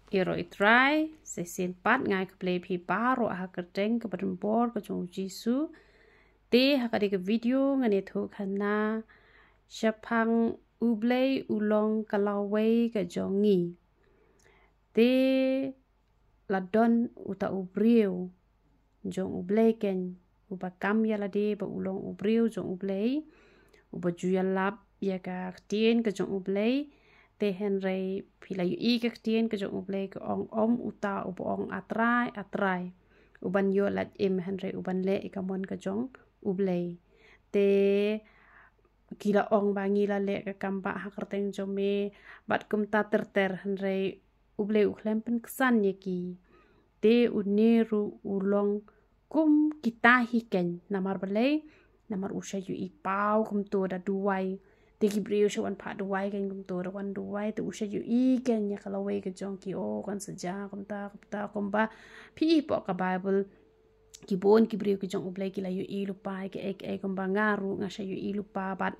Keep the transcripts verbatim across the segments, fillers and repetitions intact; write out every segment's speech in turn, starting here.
Ïaroh i Trai, shisien pat nga ai khublei phi baroh ha ka kyrteng kaba donbor ka jong u Jisu. Te ha kane ka video ngan ïathuh khana shaphang U Blei u long ka lawei ka jong ngi. Te la don uta u briew jong U Blei keiñ, uba kam ïa lade ba u long u briew jong U Blei, uba ju ïalap ïa ka ktien ka jong U Blei. Te hynrei phi la ïohi ka ktien ka jong U Blei ka ong, ym uta uba ong A Trai, A Trai, uban ïoh lait im, hynrei uban leh ïa ka mon ka jong U Blei. Te ki la ong ba ngi la leh ka kam ba ha ka kyrteng jong me bad kumta ter ter, hynrei U Blei u khlem pynksan ïa ki. Te une ruh u long kum kita hi keiñ. Namar balei? Namar u shu ïohi paw kumto da duwai. Te ki briew shu wan phah duwai keiñ kumto, da wan duwai te u shu ïohi keiñ ïa ka lawei ka jong ki. O, kan sa jia kumta kumta, kumba phi i hapoh ka Baibl, ki bun ki briew ki jong U Blei ki la ïohi lypa ïa kaei kaei, kumba nga ruh nga shu ïohi lypa bad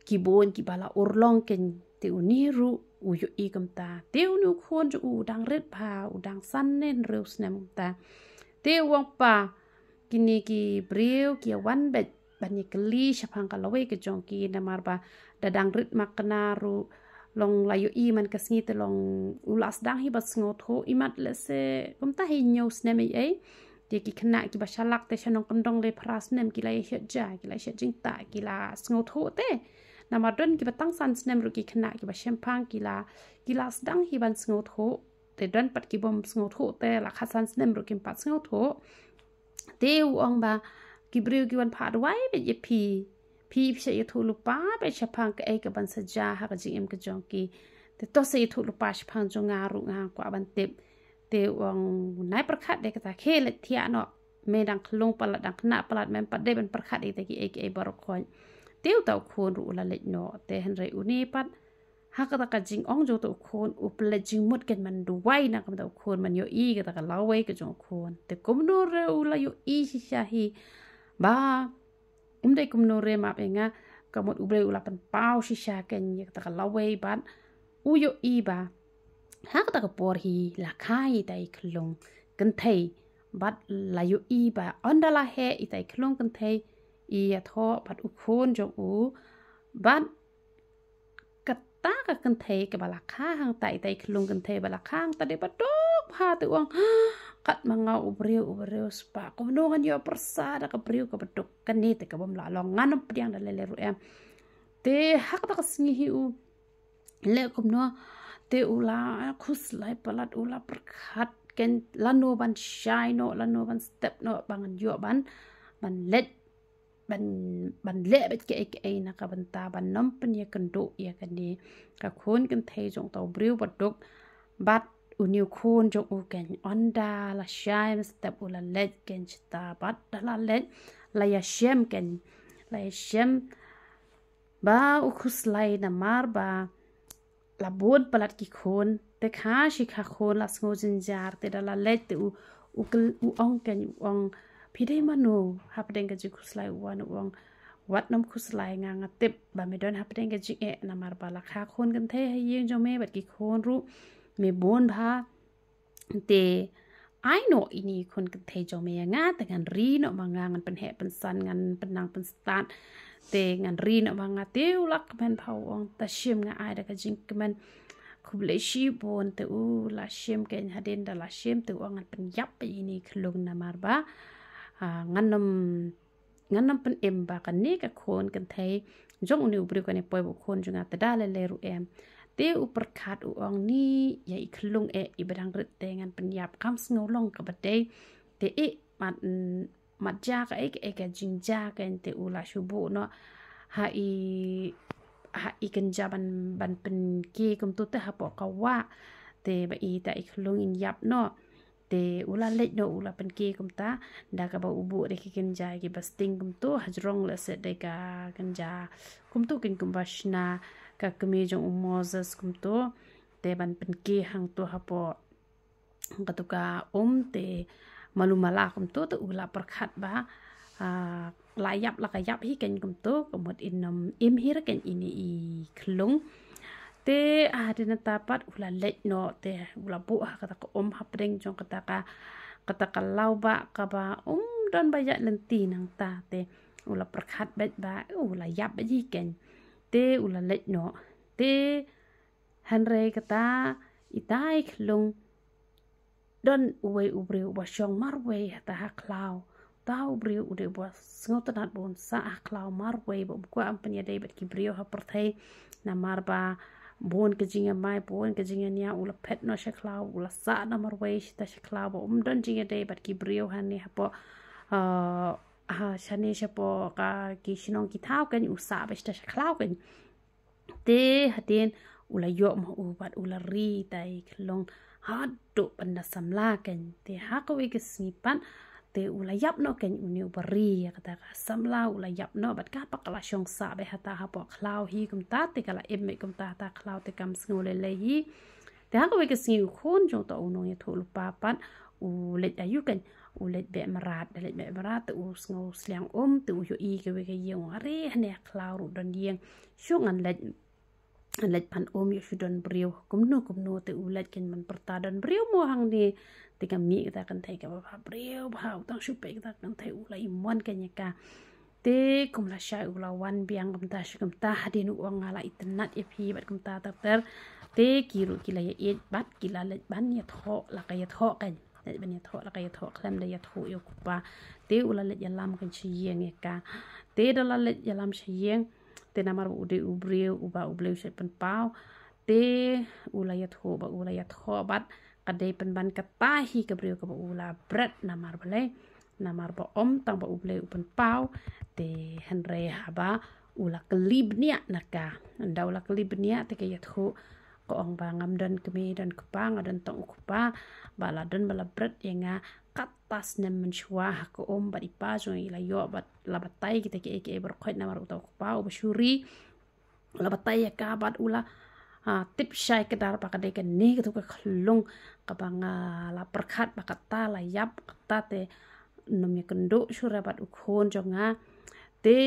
ki bun kiba la urlong keiñ. Te une ruh u ïohi kumta. Te une u khun jong u u dang rit bha, u dang san ne hynriew snem kumta. Te u ong, Pa, kine ki briew ki ïa wan beit ban ïa kylli shaphang ka lawei ka jong ki, namar ba da dang rit makna ruh, long la ïohi man ka sngi te long u la sdang hi ban sngewthuh, imat lehse kumta hi hynñiew snem ei ei. Te ki khynnah kiba shalak te sha nongkyndong le phra snem ki la ïa shet ja, ki la ïa shet jingtah, ki la sngewthuh te. Namar don kiba tang san snem ruh ki khynnah kiba shemphang ki la, ki la sdang hi ban sngewthuh. Te don pat ki bym sngewthuh te la khatsan snem ruh kim pat sngewthuh. Te u ong ba ki briew ki wan phah duwai beit ïa phi. Phi, phi sa ïathuh lypa beit shaphang kaei kaban sa jia ha ka jingim ka jong ki. Te to sa ïathuh lypa shaphang jong nga ruh, nga kwah ban tip. Te u ong, nai pyrkhat de kata, khie leit thiah noh. Me dang khyllung palat, dang khynnah palat, mem pat dei ban pyrkhat ïa kita kiei kiei baroh khoit. Te uta u khun ruh u la leit noh. Te hynrei une pat, ha kata ka jingong jong uta u khun, u pynleit jingmut keiñ ban duwai na ka bynta u khun, ban ïohi kata ka lawei ka jong u khun. Te kumno re u la ïohi shisha hi ba um dei kumno re, map ïa nga, ka mut U Blei u la pynpaw shisha keiñ ïa kata ka lawei bad u ïohi ba ha kata ka por hi la kha ita i khyllung kynthei bad la ïohi ba ynda la heh ita i khyllung kynthei i ïathoh bad u khun jong u, bad kata ka kynthei kaba la kha hangta, ita i khyllung kynthei ba la kha hangta dei ba duk bha. Te u ong, kat ma nga u briew, u briew spah, kumno ngan ïoh pyrsa da ka briew kaba duk kane, te ka bym lah long, ngan ym pdiang da lei lei ruh em. Te ha kata ka sngi hi u leh kumno, te u la khuslai palat, u la pyrkhat keiñ lano ban shai noh, lano ban step noh, ba ngan ïoh ban, ban leit, ban, ban leh beit kaei kaei na ka bynta ban nym pynïakynduh ïa kane ka khun kynthei jong uta u briew ba duk bad une u khun jong u keiñ. Ynda la shai mynstep u la leit keiñ shata, bad da la leit la ïashem keiñ, la ïashem ba u khuslai namar ba la bun palat ki khun, te kha shi kha khun la sngew jynjar. Te da la leit te u, u kyl-, u ong keiñ, u ong, phi dei mano? Hapdeng ka jingkhuslai u wan u ong, wat nym khuslai, nga nga tip ba me don hapdeng ka jingeh, namar ba la kha khun kynthei ha ïing jong me bad ki khun ruh me bun bha. Te ai noh ine i khun kynthei jong me ïa nga, te ngan ri noh ma nga, ngan pynheh pynsan, ngan pynnang pynstad. Te ngan ri noh ma nga. Te u la kmen bha, u ong, ta shim, nga ai da ka jingkmen. Khublei shibun. Te u la shim keiñ, hadien da la shim te u ong, ngan pynïap ïa ine i khyllung namar ba, ah, ngan nym, ngan nym pynim ba kane ka khun kynthei jong une u briew kane poi bad u khun jong nga, te da lei lei ruh em. Te u pyrkhat u ong, ni ïa i khyllung eh iba dang rit te ngan pynïap, kam sngew long kaba dei. Te i mat, mat jia kaei kaei ka jingjia keiñ. Te u la shu buh noh ha i, ha i kynja ban, ban pynkie kumto te hapoh ka wah. Te ba ita i khyllung in ïap noh. Te u la leit noh, u la pynkie kumta da kaba u buh da ki kynja kiba sting kumto, hajrong lehse dei ka kynja kumto keiñ kumba shna ka kmie jong u Moses kumto. Te ban pynkie hangto hapoh kato ka um te malu mala kumto, te u la pyrkhat ba, ah, la ïap la ka ïap hi keiñ kumto, ka mut in nym im hi re keiñ ine i khyllung. Te hadien nangta pat u la leit noh te u la buh ha kata ka um hapdeng jong kata ka, kata ka lawbah kaba um don ba ïaid lynti nangta te u la pyrkhat beit ba u la ïap beit hi keiñ. Te u la leit noh. Te hynrei kata itai khlung don uwei u briew uba shong marwei hata ha khlaw. Uta u briew u dei uba sngewtynnat ba un sah ha khlaw marwei ba um kwah ban pynïadei bad ki briew ha pyrthei. Namar ba bun ka jingïamai, bun ka jingïania, u la phet noh sha khlaw, u la sah noh marwei shata sha khlaw ba um don jingïadei bad ki briew hangne hapoh, ah, ha shane shapoh ka ki shnong ki thaw keiñ, u sah beit shata sha khlaw keiñ. Te hadien u la ïoh ma u bad u la ri itai khlung haduh ban da samla keiñ. Te ha kawei ka sngi pat te u la ïap noh keiñ une uba ri ïa kata ka samla, u la ïap noh bad ka pat ka la shong sah beit hata hapoh khlaw hi kumta te ka la im beit kumta hata khlaw te kam sngew lei lei hi. Te ha kawei ka sngi u khun jong uta u nongïathuhlypa pat u leit aïu keiñ, u leit beh mrad, da leit beh mrad te u sngew sliang um te u ïohi kawei ka ïing, u nga re hangne ha khlaw ruh don ïing. Shu ngan leit, ngan leit pan um ïoh shu don briew. Kumno kumno te u leit keiñ ban pyrta don briew mo hangne. Te ka mih kata ka kynthei kaba bha briew bha, u tang shu peit kata ka kynthei u la imon keiñ ïa ka. Te kum lashai u la wan biang kumta sha kumta hadien u ong nga la itynnat ïa phi bad kumta ter ter. Te ki ruh ki la ïaieit bad ki la leit ban ïathoh la ka ïathoh keiñ. Leit ban ïathoh la ka ïathoh khlem da ïathuh ïa u kpa. Te u la leit ïalam keiñ sha ïing ïa ka. Te da la leit ïalam sha ïing te namar ba u dei u briew uba U Blei u shait pynpaw. Te u la ïathuh ba u la ïathoh bad ka dei pynban kata hi ka briew kaba u la bret namar balei. Namar ba ym tang ba U Blei u pynpaw te hynrei haba u la kylli bniah na ka. Ynda u la kylli bniah te ka ïathuh ka ong ba ngam don kmie don kpa, nga don tang u kpa ba la don ba la bret ïa nga kata snem mynshuwa ha ka um bad i pa jong i la ïoh bad la batai kita kiei kiei baroh khoit namar uta u kpa uba shu ri. U la batai ïa ka bad u la, ah, tip shai kdar ba ka dei kane katu ka khlung kaba nga la pyrkhat ba kata la ïap, kata te nym ïakynduh shuh re bad u khun jong nga. Te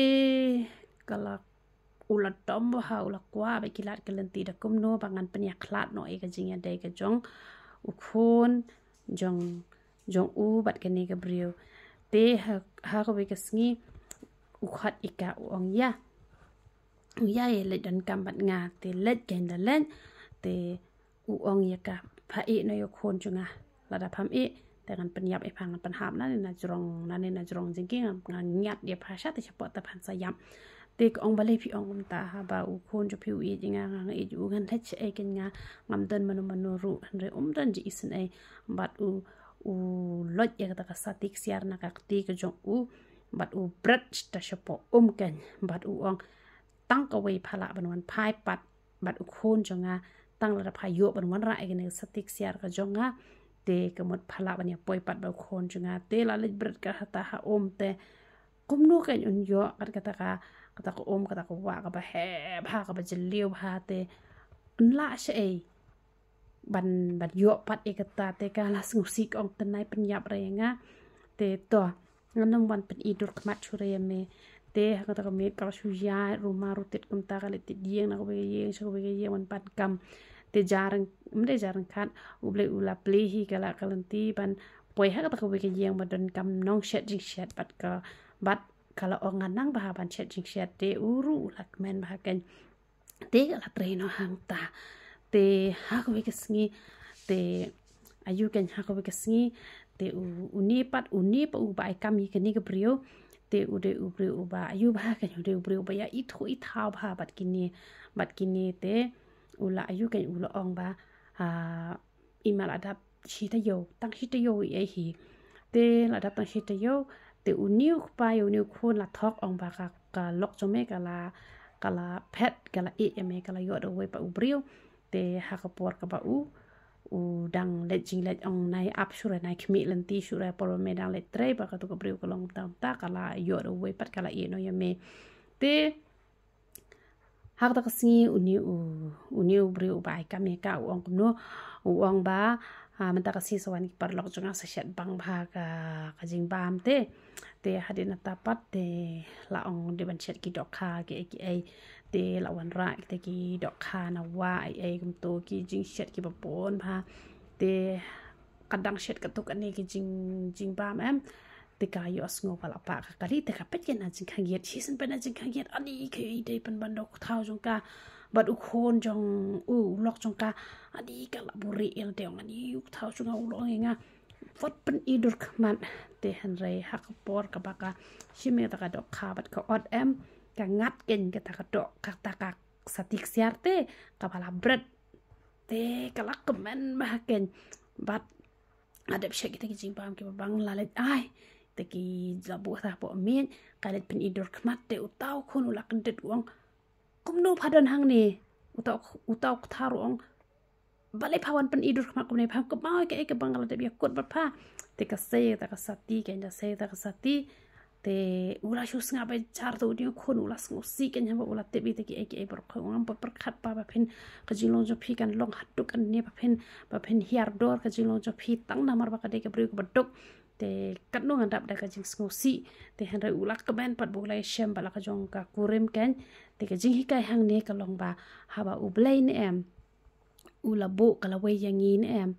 ka la, u la dom bha, u la kwah bad ki lad ki lynti da kumno ba ngan pynïakhlad noh ïa ka jingïadei ka jong u khun jong, jong u bad kane ka briew. Te ha, ha kawei ka sngi u khot ïa ka u ong ïa, u ïa, ïa leit donkam bad nga. Te leit keiñ da leit te u ong ïa ka, pha ïeh noh ïa u khun jong nga. Lada pham ïeh te ngan pynïap ïa pha, ngan pynhap nangne na jrong, nangne na jrong jingkieng, ngan ngiat ïa pha sha te shapoh te phan sa ïap. Te ka ong balei phi ong kumta, haba u khun jong phi u ïeit ïa nga, nga ïeit ïa u, ngan leit shaei keiñ nga, ngam don mano mano ruh, hynrei um don jingisynei. Bad u, u loit ïa kata ka sati ksiar na ka kti ka jong u bad u bret shata shapoh um keiñ bad u ong, tang kawei pha lah ban wan phai pat bad u khun jong nga, tang lada pha ïoh ban wanrah ïa kane ka sati ksiar ka jong nga te ka mut pha lah ban ïa poi pat bad u khun jong nga. Te la leit bret ka hata ha um te kumno keiñ un ïoh kat kata ka, kata ka um, kata ka wah kaba heh bha, kaba jylliew bha te un lah shaei ban, ban ïoh pat ïa kata. Te ka la sngewsih ka ong, tynai pynïap re ïa nga. Te to ngan nym wan pyni dur khmat shuh re ïa me. Te ha kata ka miet ka la shu ïaid rumar rutit kumta, ka leit tied ïing na kawei ka ïing sha kawei ka ïing ban pan kam. Te jar, ym dei jar ryngkat, U Blei u la plie hi ka la ka lynti ban poi ha kata kawei ka ïing ba donkam nong shet jingshet bad ka, bad ka la ong nga nang bha ban shet jingshet. Te u ruh u la kmen bha keiñ. Te ka la trei noh hangta. Te ha kawei ka sngi te aïu keiñ, ha kawei ka sngi te u, une pat, une pat uba ai kam ïa kane ka briew. Te u dei u briew uba aïu bha keiñ, u dei u briew uba ïa ithuh ithaw bha bad kine, bad kine te u la aïu keiñ, u la ong ba, ah, i ma la dap shi taïew, tang shi taïew i ei hi. Te la dap tang shi taïew te une u kpa ïa une u khun la thok, ong ba ka, ka lok jong me ka la, ka la phet, ka la ïeh ïa me, ka la ïoh da uwei pat u briew. Te ha ka por kaba u, u dang leit jingleit, ong nai ap shuh re, nai khmih lynti shuh re, por ba me dang leit trei ba katu ka briew ka long kumta kumta, ka la ïoh da uwei pat, ka la ïeh noh ïa me. Te ha kata ka sngi une u, une u briew uba ai kam ïa ka u ong kumno, u ong ba, Ah, mynta ka sngi sa wan ki paralok jong nga sa shet bang bha ka, ka jingbam te. Te hadien nangta pat te la ong dei ban shet ki dohkha ki ei ki ei. Te la wanrah kita ki dohkha na wah ei ei kumto ki jingshet kiba bun bha. Te ka dang shet katto katne ki jing, jingbam em. Te ka ïoh sngew ba la pah ka kali te ka peit ka na jingkhang ïit. Shisien peit na jingkhang ïit. Ani ka ïeit dei pynban da u thaw jong ka. Bad u khun jong u, u lok jong ka. Ani ka la buhrieh ïa lade ong ani u thaw jong nga u lok ïa nga. Wat pyni dur khmat. Te hynrei ha ka por kaba ka shim ïa kata ka dohkha bad ka ot em. Ka ngat keiñ kata ka doh, kata ka sati ksiar te. Kaba la bret. Te ka la kmen bha keiñ. Bad nga dep shet kita ki jingbam kiba bang la leit ai. Te ki la buh ta hapoh miej, ka leit pyni dur khmat te uta u khun u la kyndit u ong. Kumno pha don hangne? Uta u, uta u ktar u ong. Balei pha wan pyni dur khmat kumne, pha kynmaw ïa kaei kaba nga la dep ïakut bad pha. Te ka sei ta ka sati, ka da sei ta ka sati. Te u la shu sngap bha jar te u dei u khun u la sngewsih keiñ haba u la tip ïa kita ki ei ki ei baroh. Nga ym pat pyrkhat ba, ba phin ka jinglong jong phi kan long haduh katne ba phin, ba phin hiar dor ka jinglong jong phi tang namar ba ka dei ka briew kaba duk. Te katno ngan dap da ka jingsngewsih. Te hynrei u la kmen pat ba u la ïashem bad la ka jong ka kurim keiñ. Te ka jinghikai hangne ka long ba haba U Blei ne em u la buh ka lawei ïa ngi ne em.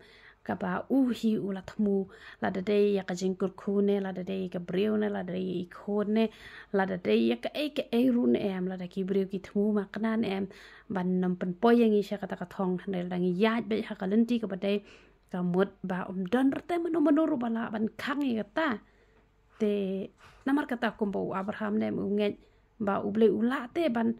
Kaba u hi u la thmu, lada dei ïa ka jingkyrkhu ne, lada dei ïa ka briew ne, lada dei ïa i khun ne, lada dei ïa kaei kaei ruh ne em, lada ki briew ki thmu makna ne em. Ban ym pynpoi ïa ngi sha kata ka thong, hynrei lada ngi ïaid beit ha ka lynti kaba dei, ka mut ba ym don rte mano mano ruh ba lah ban khang ïa kata. Te namar kata kumba u Abraham ne em u ngeit ba U Blei u lah te ban,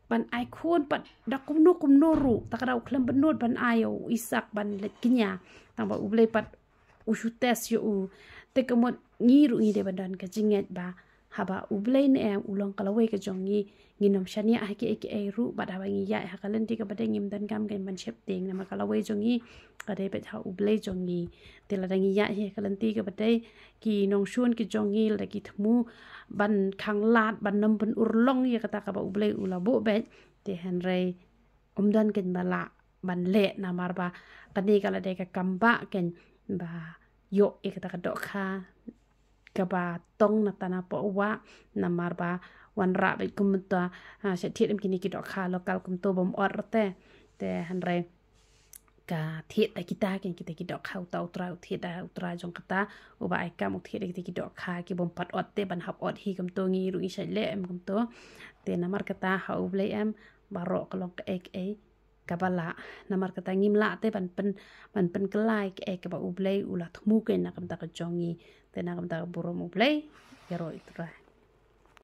ban ai khun pat da kumno kumno ruh, ta ka daw khlem bynnud ban ai ïa u Isak ban leit kñia. Tang ba U Blei pat u shu test ïa u. Te ka mut ngi ruh ngi dei ban don ka jingngeit ba haba U Blei ne em u long ka lawei ka jong ngi, ngin ym shaniah ha kiei kiei ruh, bad haba ngi ïaid ha ka lynti kaba dei ngim donkam keiñ ban sheptieng namar ka lawei jong ngi ka dei beit ha U Blei jong ngi. Te lada ngi ïaid ha ka lynti kaba dei, ki nongshun ki jong ngi lada ki thmu ban khanglad, ban ym pynurlong ïa kata kaba U Blei u la buh beit, te hynrei ym don keiñ ba lah ban leh namar ba kane ka la dei ka kam ba keiñ ba ïoh ïa kata ka dohkha kaba tong na tana poh wah, namar ba wanrah beit kumta, ha, sha thied em kine ki dohkha local kumto bym ot rte. Te hynrei ka thied da kita keiñ kita ki dohkha, uta u trai u thied da u trai jong kata, uba ai kam u thied da kita ki dohkha ki bym pat ot te ban hap ot hi kumto, ngi ruh ngi shait leh em kumto. Te namar kata ha U Blei em baroh ka long kaei kaei kaba lah. Namar kata ngim lah te ban pyn, ban pynkylla ïa kaei kaba U Blei u la thmu keiñ na ka bynta ka jong ngi. Te na ka bynta ka burom U Blei, ïaroh ïa u Trai.